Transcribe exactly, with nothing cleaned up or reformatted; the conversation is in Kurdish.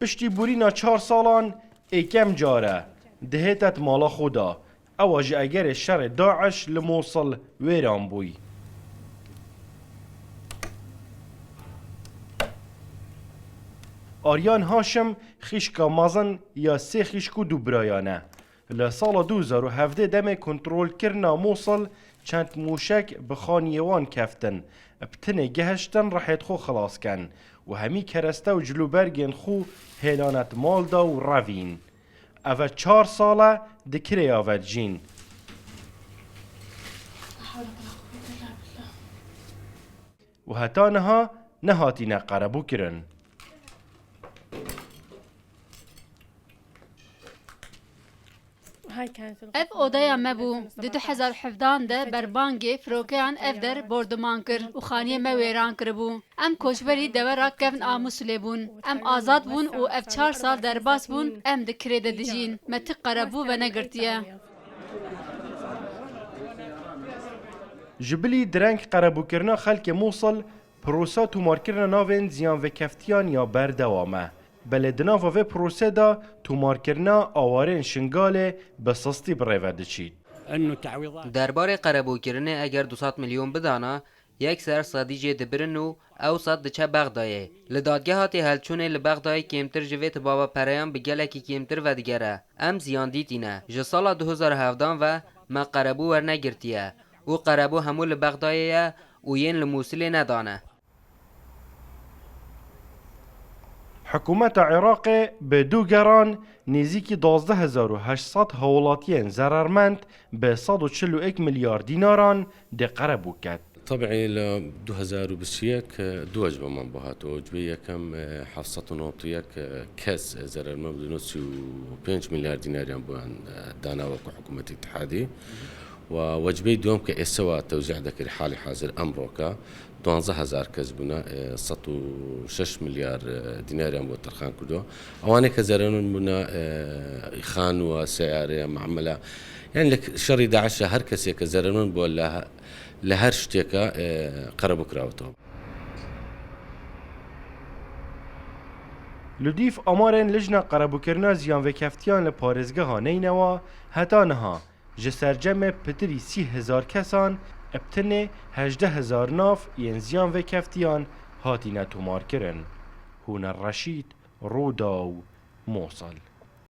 Piştî borîna çar salan êkem car e dihête mala xwe de. Ewa ji egerê şerê DAIŞ li Mosil wêran bûy. Aryan Haşim xîşka mezin ya sê xîşk û du birayan e. Li sala du hezar û hevdeh demê kontrolkirina Mosil çend mûşek bi xaniyê wan keftin, bi tinê gehiştin rihêt xwe xilas ken û hemî kereste û cilûbergên xwe hêlane di mal de û revîn. Ev e çar sal e di kirêya ve dijîn. Û heta niha nehatîne qerebûkirin. Ev odeya me bû. Di du hezar hevdan de berbangê firokeyan ev der bordiman kir û xaniyê me wêran kiribû. Em koçberî devera kevn a Musilê bûn. Em azad bûn û ev çar sal derbas bûn, em di kirê de dijîn. Me ti qerebû venegirtiye. Ji bilî direng qerebûkirina xelkê Mosil, prosa tomarkirina navên ziyanvêkeftiyan ya berdewam e. Belê di nava vê prosê de tomarkirina awarên Şingalê bi sistî bi rê ve diçît. Derbarê qerebûkirinê eger du sed milyon bidana, yek ser sedî jê dibirin û ew sed diçe Bexdayê. Li dadgeha têhelçûnê li Bexdayê kêmtir ji vê tibava pereyan bi gelekî kêmtir vedigere. Em ziyan dîtîne. Ji sala du hezar hevdan ve me qerebû wernegirtiye û qerebû hemû li Bexdayê ye û yên li Mûsilê nedane. Hikûmeta Iraqê bi du geran nêzîkî duwazdeh hezar û heşt sed hawlatiyên zerermend bi sed û çil û yek milyar dînaran dê qerebû ket. Tebî li du hezar û bîst û yek du wecbeman bo hato. Wecbê yekem, e, heft sed û newt û yek, e, kes zerermend bûn û sî û pênc milyar dînariyan bo wan, e, dana wekî hikûmetê îtihadî. Û wecbê duyem ke êsewa tewzî dekir halî hazir emroka, duwazdeh hezar kes bûne, e, sed û şeş milyar, e, dînariyan bo terxan kirdo. Ewanê ke zerermend bûne, e, xan û seyare, mamela. Yani li şerî DAIŞ her kesê ke zerermend bû li, li her ştêke, e, qerebû kirawito. Li dîv amarên Lijna Qerebûkirina Ziyanvêkeftiyan li parêzgeha Neynewa heta niha ji sercemê pitirî sî hezar kesan, bi tinê hejdeh hezar nav yên ziyanvêkeftiyan hatine tomarkirin. Hûner Reşîd, Rûdaw, Mosil.